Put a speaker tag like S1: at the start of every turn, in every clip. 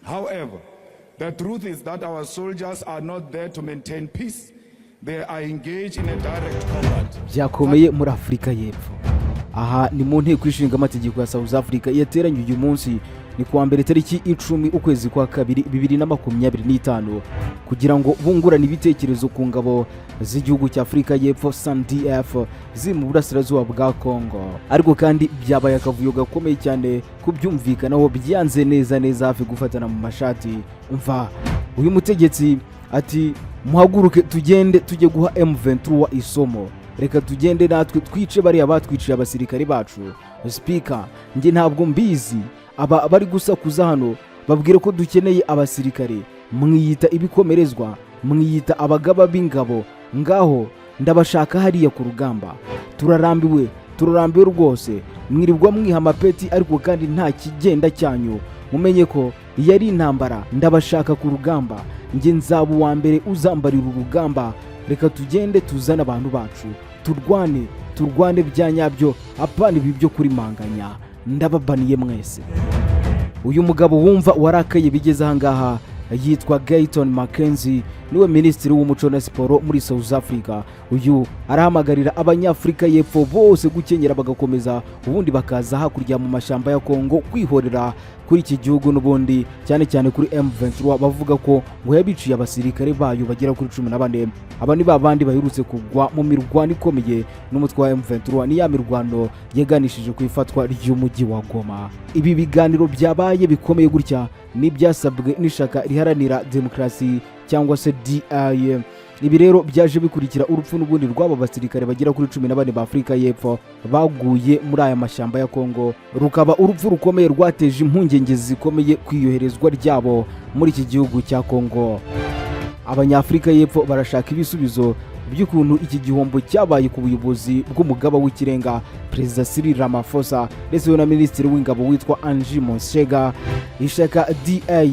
S1: However, the truth is that our soldiers are not there to maintain peace. They are engaged in a direct combat.
S2: Byakomeye muri Afurika y'Epfo. Aha ni mu Nteko Ishinga Amategeko ya South Africa yateranye uyu munsi, ni kuwa mbere tariki 10 ukwezi kwa kabiri 2025, kugira ngo bungurane ibitekerezo ku ngabo z'igihugu cya Afurika y'Epfo, SANDF, ziri mu burasirazuba bwa Congo. Ariko kandi byabaye akavuyo gakomeye cyane, kubyumvikanaho byanze neza neza, hafi gufatana mu mashati. Umva uyu mutegetsi ati: "Muhaguruke tugende tujye guha M23 isomo. Reka tugende natwe twice bariya batwiciye abasirikare bacu. Speaker, njye ntabwo mbizi, aba bari gusakuza hano babwire ko dukeneye abasirikare. Mwiyita ibikomerezwa, mwiyita abagaba b'ingabo, ngaho ndabashaka hariya ku rugamba. Turarambiwe, turarambiwe rwose. Mwirirwa mwiha amapeti ariko kandi nta kigenda cyanyu. Mumenye ko iyo ari intambara ndabashaka ku rugamba. Njye nzaba uwa mbere uzambarira urugamba. Reka tugende tuzane abantu bacu, turwane, turwane bya nyabyo, apana ibi byo kurimanganya. Ndababaniye mwese." Uyu mugabo wumva warakaye bigeze ahangaha yitwa Gayton Mackenzie, niwe minisitiri w'umuco na siporo muri South Africa. Uyu arahamagarira Abanyafurika y'Epfo bose gukenyera bagakomeza, ubundi bakaza hakurya mu mashyamba ya Kongo kwihorera kuri iki gihugu n'ubundi, cyane cyane kuri M23 bavuga ko ngo yabiciye abasirikare bayo bagera kuri 14. Aba ni ba bandi baherutse kugwa mu mirwano ikomeye n'umutwe wa M23, ni ya mirwano yaganishije ku ifatwa ry'umujyi wa Goma. Ibi biganiro byabaye bikomeye gutya n'ibyasabwe n'ishyaka riharanira demokarasi cyangwa se DA. Ibi rero byaje bikurikira urupfu n'ubundi rw'aba basirikare bagera kuri 14 ba Afurika y'Epfo baguye muri aya mashyamba ya Kongo, rukaba urupfu rukomeye rwateje impungenge zikomeye ku iyoherezwa ryabo muri iki gihugu cya Kongo. Abanyafurika y'Epfo barashaka ibisubizo by'ukuntu iki gihombo cyabaye ku buyobozi bw'umugaba w'ikirenga, Perezida Cyril Ramaphosa, ndetse na minisitiri w'ingabo witwa Angie Motshekga. Ishyaka DA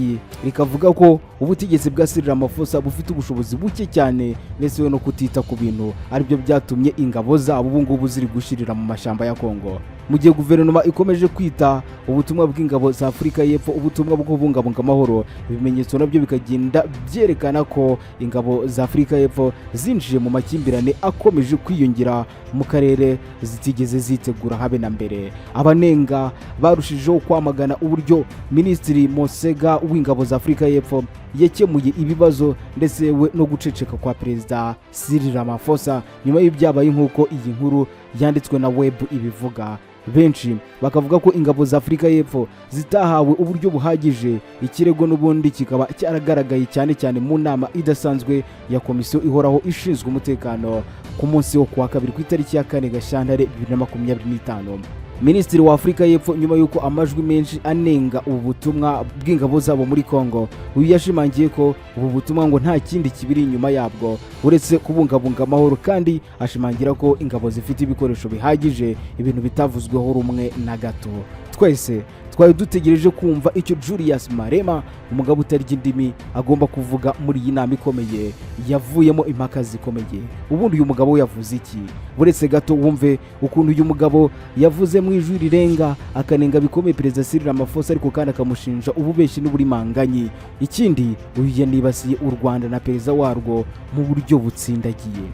S2: rikavuga ko ubutegetsi bwa Cyril Ramaphosa bufite ubushobozi buke cyane, ndetse no kutita ku bintu aribyo byatumye ingabo zabo ubu ngubu ziri gushirira mu mashyamba ya Kongo. Mu gihe guverinoma ikomeje kwita ubutumwa bw'ingabo za Afurika y'Epfo ubutumwa bwo kubungabunga amahoro, ibimenyetso nabyo bikagenda byerekana ko ingabo za Afurika y'Epfo zinjiye mu makimbirane akomeje kwiyongera mu karere zitigeze zitegura habe na mbere. Abanenga barushijeho kwamagana uburyo Minisitiri Motshekga w'ingabo za Afurika y'Epfo yakemuye ibibazo, ndetse we no guceceka kwa Perezida Cyril Ramaphosa nyuma y'ibyabaye, nk'uko iyi nkuru yanditswe na web ibivuga. Benshi bakavuga ko ingabo za Afurika y'Epfo zitahawe uburyo buhagije. Ikirego n'ubundi kikaba cyaragaragaye cyane cyane mu nama idasanzwe ya komisiyo ihoraho ishinzwe umutekano ku munsi wo kuwa kabiri ku itariki ya 4 Gashyantare 2025. Minisitiri wa Afurika y'Epfo, nyuma y'uko amajwi menshi anenga ubu butumwa bw'ingabo zabo muri Congo, uyu yashimangiye ko ubu butumwa ngo nta kindi kibiri inyuma yabwo uretse kubungabunga amahoro, kandi ashimangira ko ingabo zifite ibikoresho bihagije, ibintu bitavuzweho rumwe na gato. Twese twari dutegereje kumva icyo Julius Malema, umugabo utarya indimi, agomba kuvuga muri iyi nama ikomeye yavuyemo impaka zikomeye. Ubundi uyu mugabo we yavuze iki? Buretse gato wumve ukuntu uyu mugabo yavuze mu ijwi rirenga, akanenga bikomeye Perezida Cyril Ramaphosa, ariko kandi akamushinja ububeshyi n'uburimanganyi. Ikindi, uyu yanibasiye u Rwanda na perezida warwo mu buryo butsindagiye.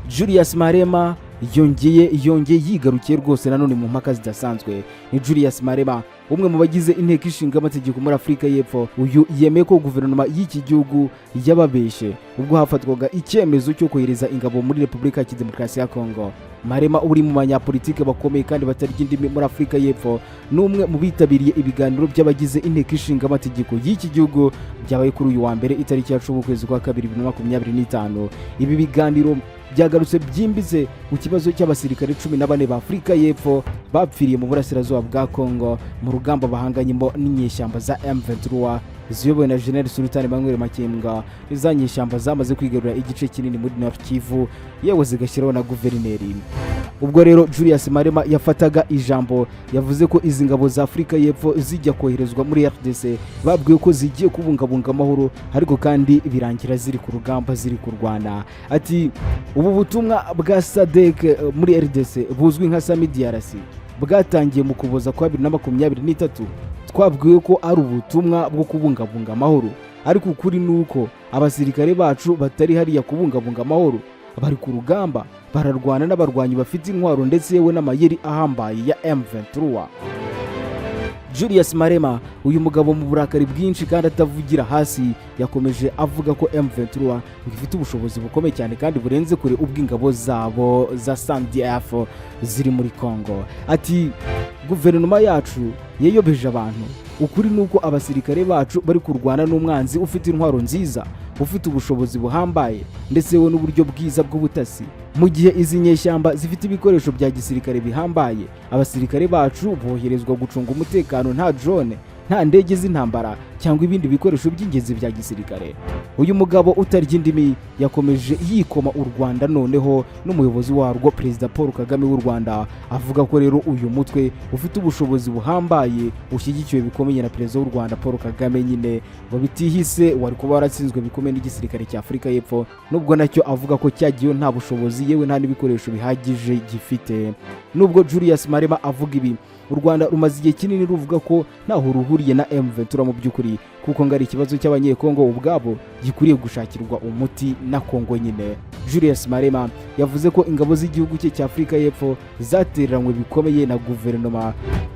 S2: Julius Malema yongeye yigarukiye rwose nanone mu mpaka zidasanzwe. Ni Julius Malema, umwe mu bagize Inteko Ishinga Amategeko muri Afurika y'Epfo. Uyu yemeye ko guverinoma y'iki gihugu yababeshe ubwo hafatwaga icyemezo cyo kohereza ingabo muri Repubulika ya Demokarasi ya Kongo. Malema, uri mu banyapolitike bakomeye kandi batarya indimi muri Afurika y'Epfo, ni umwe mu bitabiriye ibiganiro by'abagize Inteko Ishinga Amategeko y'iki gihugu byabaye kuri uyu wa mbere itariki ya 10 ukwezi kwa kabiri 2025. Ibi biganiro byagarutse byimbitse ku kibazo cy'abasirikare 14 ba Afurika y'Epfo bapfiriye mu burasirazuba bwa Kongo mu rugamba bahanganyemo n'inyeshyamba za M23 ziyobowe na General Sultan Emmanuel Makenga. Iza nyeshyamba zamaze kwigarurira igice kinini muri Nord Kivu, yewe zigashyiraho na guverineri. Ubwo rero Julius Malema yafataga ijambo, yavuze ko izi ngabo za Afurika y'Epfo zijya koherezwa muri RDC babwiwe ko zigiye kubungabunga amahoro, ariko kandi birangira ziri ku rugamba, ziri kurwana. Ati: "Ubu butumwa bwa SADC muri RDC buzwi nka SAMIDRC bwatangiye mu Kuboza kwa 2023. Twabwiwe ko ari ubutumwa bwo kubungabunga amahoro, ariko ukuri ni uko abasirikare bacu batari hariya kubungabunga amahoro. Bari ku rugamba, bararwana n'abarwanyi bafite intwaro ndetse yewe n'amayeri ahambaye ya M23. Julius Malema, uyu mugabo mu burakari bwinshi kandi atavugira hasi, yakomeje avuga ko M23 ngo ifite ubushobozi bukomeye cyane kandi burenze kure ubw'ingabo zabo za SANDF ziri muri Congo. Ati: "Guverinoma yacu yayobeje abantu. Ukuri ni uko abasirikare bacu bari kurwana n'umwanzi ufite intwaro nziza, ufite ubushobozi buhambaye ndetse we n'uburyo bwiza bw'ubutasi. Mu gihe izi nyeshyamba zifite ibikoresho bya gisirikare bihambaye, abasirikare bacu boherezwa gucunga umutekano nta drone, nta ndege z'intambara cyangwa ibindi bikoresho by'ingenzi bya gisirikare." Uyu mugabo utarya indimi yakomeje yikoma u Rwanda noneho n'umuyobozi warwo, Perezida Paul Kagame w'u Rwanda, avuga ko rero uyu mutwe ufite ubushobozi buhambaye, ushyigikiwe bikomeye na Perezida w'u Rwanda Paul Kagame nyine, ngo bitihise wari kuba waratsinzwe bikomeye n'igisirikare cya Afurika y'Epfo, nubwo nacyo avuga ko cyagiyeyo nta bushobozi, yewe nta n'ibikoresho bihagije gifite. Nubwo Julius Malema avuga ibi, u Rwanda rumaze igihe kinini ruvuga ko ntaho ruhuriye na M23 mu by'ukuri, kuko ngo ari ikibazo cy'Abanyekongo ubwabo gikwiriye gushakirwa umuti na Kongo nyine. Julius Malema yavuze ko ingabo z'igihugu cye cya Afurika y'Epfo zatereranywe bikomeye na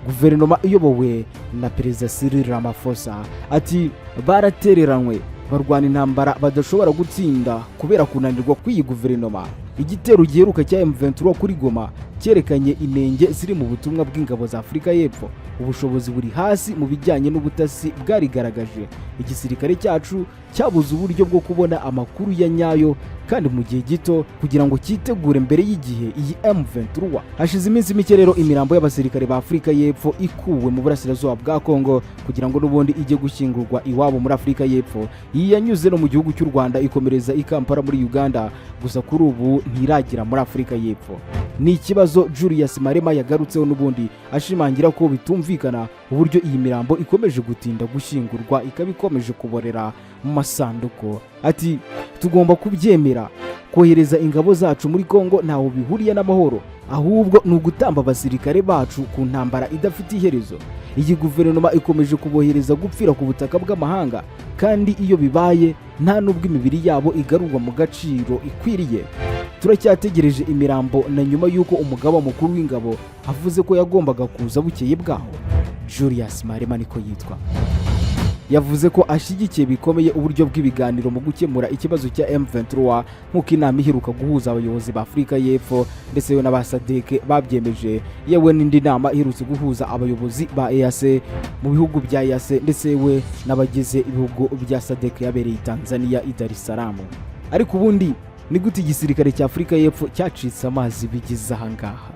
S2: guverinoma iyobowe na Perezida Cyril Ramaphosa. Ati: "Baratereranywe, barwana intambara badashobora gutsinda kubera kunanirwa kw'iyi guverinoma. Igitero giheruka cya M23 kuri Goma cyerekanye inenge ziri mu butumwa bw'ingabo za Afurika y'Epfo. Ubushobozi buri hasi mu bijyanye n'ubutasi bwarigaragaje. Igisirikare cyacu cyabuze uburyo bwo kubona amakuru ya nyayo kandi mu gihe gito kugira ngo cyitegure mbere y'igihe iyi M23." Hashize iminsi mike rero imirambo y'abasirikare ba Afurika y'Epfo ikuwe mu burasirazuba bwa Kongo kugira ngo n'ubundi ijye gushyingurwa iwabo muri Afurika y'Epfo. Iyi yanyuze no mu gihugu cy'u Rwanda, ikomereza i Kampala muri Uganda, gusa kuri ubu ntiragera muri Afurika y'Epfo. Ni ikibazo Julius Malema yagarutseho n'ubundi, ashimangira ko bitumvikana uburyo iyi mirambo ikomeje gutinda gushyingurwa, ikaba ikomeje kuborera mu masanduku. Ati: "Tugomba kubyemera, kohereza ingabo zacu muri Kongo ntaho bihuriye n'amahoro, ahubwo ni ugutamba abasirikare bacu ku ntambara idafite iherezo. Iyi guverinoma ikomeje kubohereza gupfira ku butaka bw'amahanga, kandi iyo bibaye nta n'ubwo imibiri yabo igarurwa mu gaciro ikwiriye. Turacyategereje imirambo na nyuma y'uko umugaba mukuru w'ingabo avuze ko yagombaga kuza bukeye bwaho." Julius Malema niko yitwa. Yavuze ko ashyigikiye bikomeye uburyo bw'ibiganiro mu gukemura ikibazo cya M23, nk'uko inama iheruka guhuza abayobozi ba Afurika y'Epfo ndetse n'aba SADC babyemeje, yewe n'indi nama iherutse guhuza abayobozi ba EAC mu bihugu bya EAC ndetse we n'abagize ibihugu bya SADC yabereye i Tanzania, i Dar es Salaam. Ariko ubundi ni gute igisirikare cya Afurika y'Epfo cyacitse amazi bigeze aha ngaha?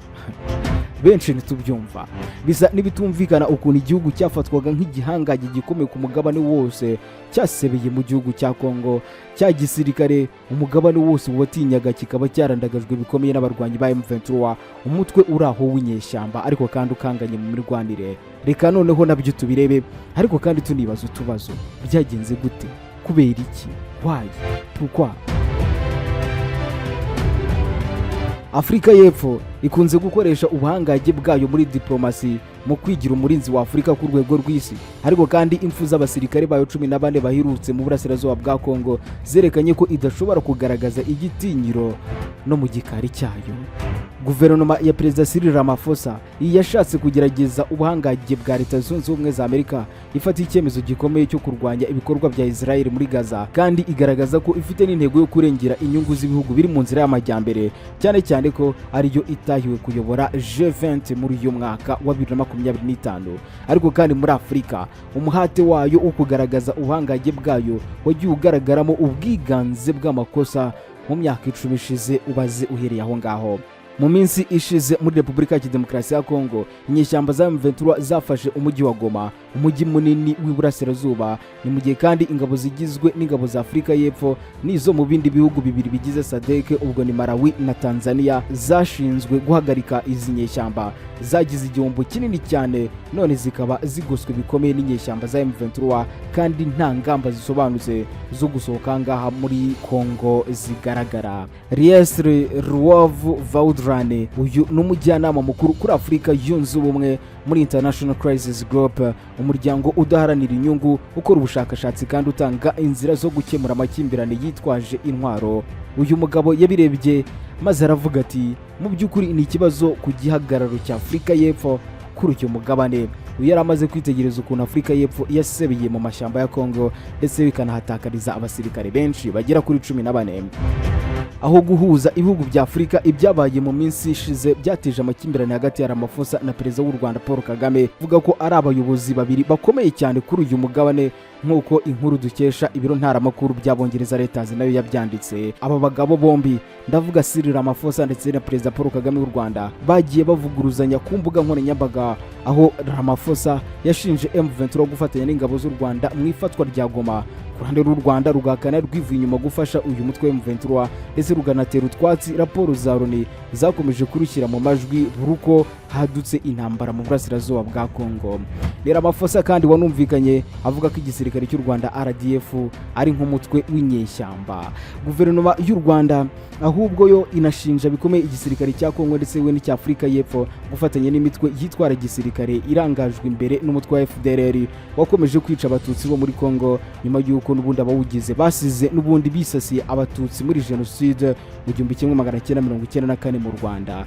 S2: Benshi ntitubyumva, bisa n'ibitumvikana ukuntu igihugu cyafatwaga nk'igihangange gikomeye ku mugabane wose cyasebeye mu gihugu cya Kongo, cya gisirikare umugabane wose watinyaga kikaba cyarandagajwe bikomeye n'abarwanyi ba M23, umutwe uri aho w'inyeshyamba ariko kandi ukanganye mu mirwanire. Reka noneho nabyo tubirebe, ariko kandi tunibaza utubazo: byagenze gute? Kubera iki? Why? Pourquoi? Afurika y'Epfo ikunze gukoresha ubuhangange bwayo muri diplomasi mu kwigira umurinzi wa Afurika ku rwego rw'isi, ariko kandi impfu z'abasirikare bayo 14 baherutse mu burasirazuba bwa Kongo zerekanye ko idashobora kugaragaza igitinyiro no mu gikari cyayo. Guverinoma ya Perezida Cyril Ramaphosa iyi yashatse kugerageza ubuhangange bwa Leta Zunze Ubumwe za Amerika, ifata icyemezo gikomeye cyo kurwanya ibikorwa bya Israel muri Gaza, kandi igaragaza ko ifite n'intego yo kurengera inyungu z'ibihugu biri mu nzira y'amajyambere, cyane cyane ko ariyo itahiwe kuyobora G20 muri uyu mwaka wa 2025. Ariko kandi muri Afurika, umuhate wayo wo kugaragaza ubuhangange bwayo wagiye ugaragaramo ubwiganze bw'amakosa mu myaka 10 ishize, ubaze uhereye aho ngaho. Mu minsi ishize, muri Repubulika ya Demokarasi ya Kongo, inyeshyamba za M23 zafashe umujyi wa Goma, umujyi munini w'iburasirazuba. Ni mu gihe kandi ingabo zigizwe n'ingabo za Afurika y'Epfo n'izo mu bindi bihugu bibiri bigize SADC, ubwo ni Malawi na Tanzania, zashinzwe guhagarika izi nyeshyamba, zagize igihombo kinini cyane, none zikaba zigoswe bikomeye n'inyeshyamba za M23, kandi nta ngamba zisobanutse zo gusohoka ngaha muri Kongo zigaragara. Liesl Ruof Valdrum. Rane, uyu ni umujyanama mukuru kuri Afurika Yunze Ubumwe muri International Crisis Group, umuryango udaharanira inyungu ukora ubushakashatsi kandi utanga inzira zo gukemura amakimbirane yitwaje intwaro. Uyu mugabo yabirebye maze aravuga ati: "Mu by'ukuri ni ikibazo ku gihagararo cya Afurika y'Epfo kuri uyu mugabane." Uyu yari amaze kwitegereza ukuntu Afurika y'Epfo yasebeye mu mashyamba ya Kongo, ndetse bikanahatakariza abasirikare benshi bagera kuri 14, aho guhuza ibihugu bya Afurika. Ibyabaye mu minsi ishize byateje amakimbirane hagati ya Ramaphosa na Perezida w'u Rwanda Paul Kagame, avuga ko ari abayobozi babiri bakomeye cyane kuri uyu mugabane, nk'uko inkuru dukesha ibiro ntaramakuru by'Abongereza Reuters nayo yabyanditse. Aba bagabo bombi, ndavuga Cyril Ramaphosa ndetse na Perezida Paul Kagame w'u Rwanda, bagiye bavuguruzanya ku mbuga nkoranyambaga, aho Ramaphosa yashinje M23 gufatanya n'ingabo z'u Rwanda mu ifatwa rya Goma. Ku ruhande rw'u Rwanda, rugahakana rwivuye inyuma gufasha uyu mutwe wa M23, ndetse ruganatera utwatsi raporo za Loni zakomeje kurushyira mu majwi buri uko hadutse intambara mu burasirazuba bwa Kongo. Ni Ramaphosa kandi wanumvikanye avuga ko igisirikare cy'u Rwanda RDF ari nk'umutwe w'inyeshyamba. Guverinoma y'u Rwanda ahubwo yo inashinja bikomeye igisirikare cya Kongo ndetse we n'icya Afurika y'Epfo gufatanya n'imitwe yitwara gisirikare irangajwe imbere n'umutwe wa FDLR wakomeje kwica Abatutsi bo muri Kongo, nyuma y'uko n'ubundi abawugize basize n'ubundi bisasiye Abatutsi muri jenoside mu 1994 mu Rwanda.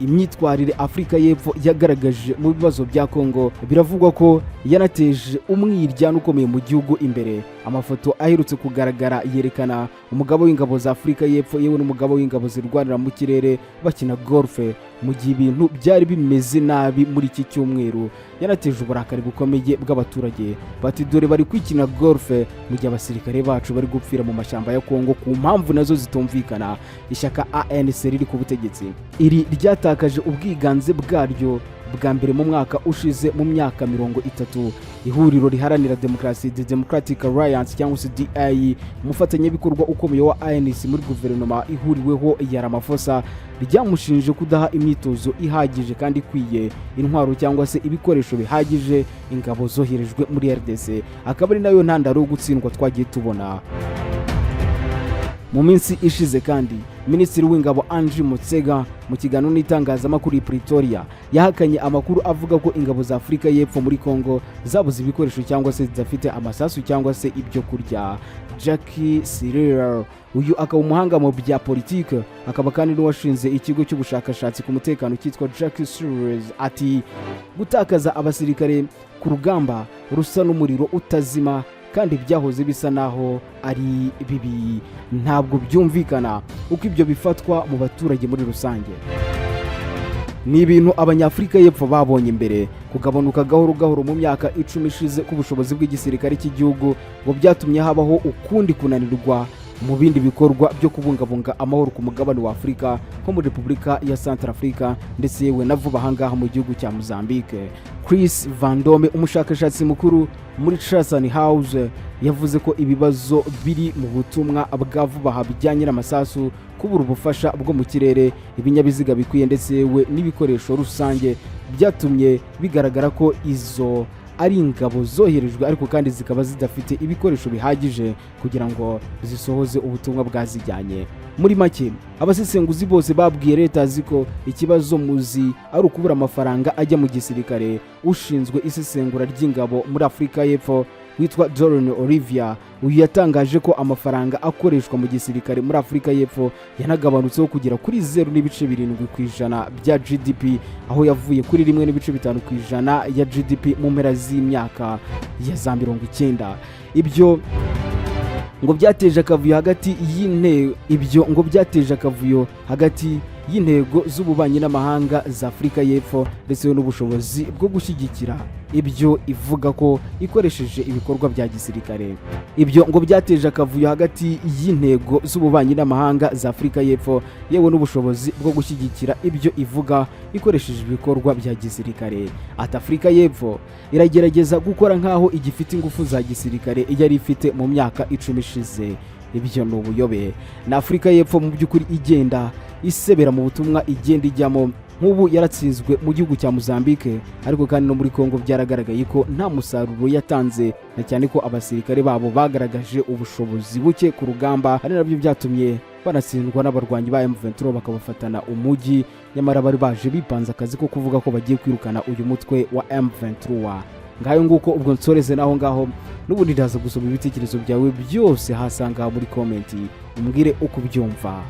S2: Imyitwarire Afurika y'Epfo yagaragaje mu bibazo bya Kongo biravugwa ko yanateje umwiryane ukomeye mu gihugu imbere. Amafoto aherutse kugaragara yerekana umugabo w'ingabo za Afurika y'Epfo yewe n'umugabo w'ingabo zirwanira mu kirere bakina golfe mu gihe ibintu byari bimeze nabi muri iki cyumweru, yanateje uburakari bukomeye bw'abaturage, bati: "Dore bari kwikina golfe mu gihe abasirikare bacu bari gupfira mu mashyamba ya Kongo ku mpamvu nazo zitumvikana." Ishyaka ANC riri ku butegetsi, iri ryatakaje ubwiganze bwaryo bwa mbere mu mwaka ushize mu myaka 30. Ihuriro riharanira demokarasi, The Democratic Alliance cyangwa se DA, umufatanyabikorwa ukomeye wa ANC muri guverinoma ihuriweho ya Ramaphosa, ryamushinje kudaha imyitozo ihagije kandi ikwiye, intwaro cyangwa se ibikoresho bihagije ingabo zoherejwe muri RDC, akaba ari nayo ntandaro yo gutsindwa twagiye tubona mu minsi ishize. Kandi Minisitiri w'Ingabo Angie Motshekga, mu kiganiro n'itangazamakuru i Pretoria, yahakanye amakuru avuga ko ingabo za Afurika y'Epfo muri Congo zabuze ibikoresho cyangwa se zidafite amasasu cyangwa se ibyo kurya. Jackie Siril, uyu akaba umuhanga mu bya politike, akaba kandi n'uwashinze ikigo cy'ubushakashatsi ku mutekano cyitwa Jackie Siril, ati: "Gutakaza abasirikare ku rugamba rusa n'umuriro utazima kandi byahoze bisa naho ari bibi, ntabwo byumvikana uko ibyo bifatwa mu baturage muri rusange." Ni ibintu Abanyafurika y'Epfo babonye imbere. Kugabanuka gahoro gahoro mu myaka 10 ishize k'ubushobozi bw'igisirikare cy'igihugu ngo byatumye habaho ukundi kunanirwa mu bindi bikorwa byo kubungabunga amahoro ku mugabane wa Afurika, nko muri Repubulika ya Santarafurika ndetse yewe na vuba ahangaha mu gihugu cya Mozambique. Chris Vandome, umushakashatsi mukuru muri Chatham House, yavuze ko ibibazo biri mu butumwa bwa vuba aha bijyanye n'amasasu, kubura ubufasha bwo mu kirere, ibinyabiziga bikwiye ndetse yewe n'ibikoresho rusange, byatumye bigaragara ko izo ari ingabo zoherejwe ariko kandi zikaba zidafite ibikoresho bihagije kugira ngo zisohoze ubutumwa bwazijyanye. Muri make, abasesenguzi bose babwiye leta ko ikibazo muzi ari ukubura amafaranga ajya mu gisirikare. Ushinzwe isesengura ry'ingabo muri Afurika y'Epfo witwa Doron Olivia, uyu yatangaje ko amafaranga akoreshwa mu gisirikare muri Afurika y'Epfo yanagabanutseho kugera kuri 0.7% bya GDP, aho yavuye kuri 1.5% ya GDP mu mpera z'imyaka ya za 90. Ibyo ngo byateje akavuyo hagati y'intego z'ububanyi n'amahanga za Afurika y'Epfo ndetse n'ubushobozi bwo gushyigikira ibyo ivuga ko ikoresheje ibikorwa bya gisirikare. Ibyo ngo byateje akavuyo hagati y'intego z'ububanyi n'amahanga za Afurika y'Epfo yewe n'ubushobozi bwo gushyigikira ibyo ivuga ikoresheje ibikorwa bya gisirikare. Ati: "Afurika y'Epfo iragerageza gukora nk'aho igifite ingufu za gisirikare yari ifite mu myaka 10 ishize. Ibyo ni ubuyobe." Ni Afurika y'Epfo mu by'ukuri igenda isebera mu butumwa igenda ijyamo. Nk'ubu yaratsinzwe mu gihugu cya Mozambique, ariko kandi no muri Congo byaragaragaye ko nta musaruro yatanze, na cyane ko abasirikare babo bagaragaje ubushobozi buke ku rugamba, ari nabyo byatumye Banatsindwa n'abarwanyi ba M23, bakabafatana umujyi, nyamara bari baje bipanze akazi ko kuvuga ko bagiye kwirukana uyu mutwe wa M23. Ngayo nguko. Ubwo nsoreze naho ngaho, n'ubundi ndaza gusoma ibitekerezo byawe byose hasanga muri comment, umbwire uko ubyumva.